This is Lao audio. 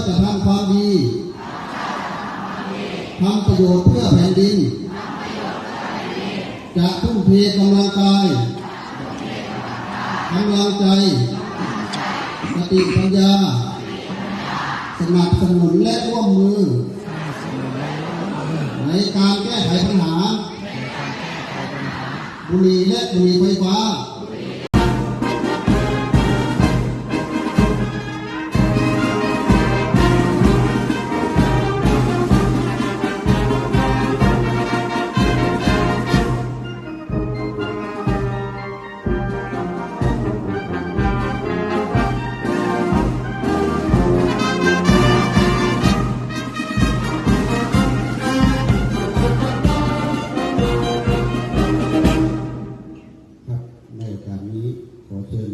ກະທຳຄວາມດີ ທຳປະໂຫຍດເພື່ອແຜ່ນດິນ ຈະທຸ່ມເທກຳລັງກາຍ ກຳລັງໃຈ ສະຕິປັນຍາ ສະໜັບສະໜູນ ແລະ ຮ່ວມມື ໃນການແກ້ໄຂບັນຫາ ບຸຫຼີ່ ແລະ ບຸຫຼີ່ໄຟຟ້າ. ໃນໂອກາດນີ້ ຂໍເຊີນ.